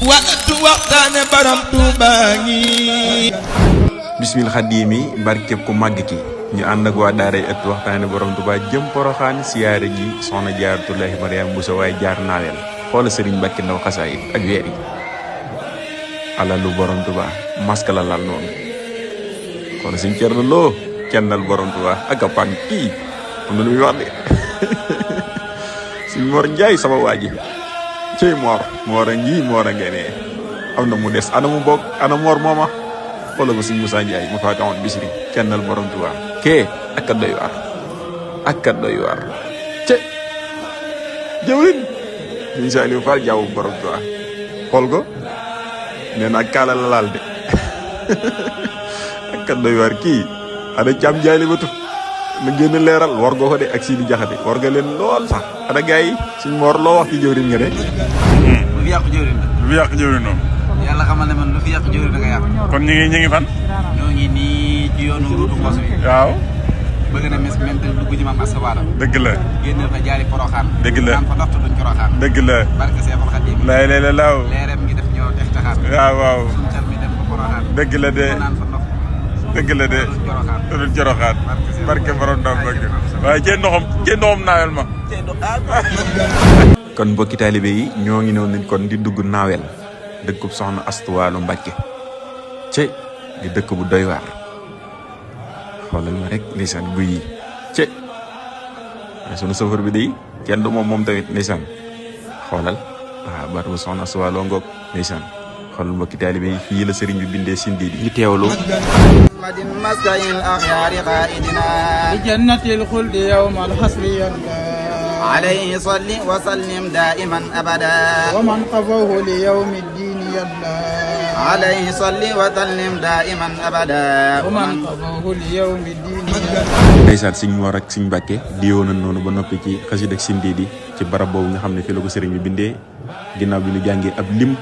waxtu waxtaane borom Tuuba ngi bismil xadimi barkeb ku màgg ki ñu ànd ak waa daaray ëtt waxtaane borom Tuuba jëm Poroxaan siyaare ji soxna Jaaratullaahi Mariama Bousso waaye jaar naawel xoola sëriñ Mbàkke Ndaw xasaayid ak weer yi alalu borom Tuuba maska la lal noonu xoola suñ Cerno Lo kennal borom Tuuba ak a pàgg kii am na lu muy wax de suñ Mor Njaay sama waa ji cey Mor a ngi Mor a ngeenee am na mu des ana mu bokk ana Mor mooma xoola ko suñ Musaa Njaay mu faa taxoon bisri kennal borom Tuuba kee ak a doy waar ak a doy waar ce jëwrin suñ Saaliw Faal jaawu borom Tuuba xool ko nee na kaala la laal de ak a doy waar kii ana Caam Njaay li batu na génn leeral war nga ko de ak Sidi Jaxate war nga leen lool sax ana gars yi suñ Mor loo wax ci jëwrin nga de lu fi yàqu jëwrin la. lu fi yàq jëwrin noonu. yàlla xamal ne man lu fi yàq jëwrin da nga yàq. kon ñu ngi fan. ñoo ngi nii ci yoonu ruutu Mbos bi. waaw. bëgg na mes même dugg ci maam Assawaala. dëgg la. génneel fa jaari Poroxaan. dëgg la naan fa doxtu duñ Poroxaan. dëgg la. barke Seexul Xadiim. lay lay la laaw. leeram ngi def ñoo tex taxaar. waaw waaw. suñ car mi dem fa Poroxaan. dëgg la de. naan fa ndox. dëgg la de. Poroxaan. Joroxaan. barke borom Ndaw bëgg. waaye cee ndoxam naawel ma. kon mbokki taalibe yi ñoo ngi ñëw nañ kon di dugg naawel dëkkub soxna Astu Waalo Mbàkke ce di dëkk bu doy waar xoolal ma rek ndeysaan guy yi ce sunu safar bi day kenn du moom tamit ndeysaan xoolal waaw bar bu soxna Astu Waalo ngoog ndeysaan xoolal mbokki taalibe yi fii la sëriñ bi bindee sindi di ñu teewlu مسكن الأخيار قائدنا بجنة الخلد يوم الحسر يرضى عليه صل وسلم دائما أبدا ومن قفوه ليوم الدين يرضى عليه صل وسلم دائما أبدا ومن قفوه ليوم الدين يرضى ndeysaan Sëñ Mor ak Sëñ Mbàkke di yow nañ noonu ba noppi ci xasida ak sindi di ci barab boobu nga xam ne fii la ko sëriñ bi bindee ginnaaw bi ñu jàngee ab lim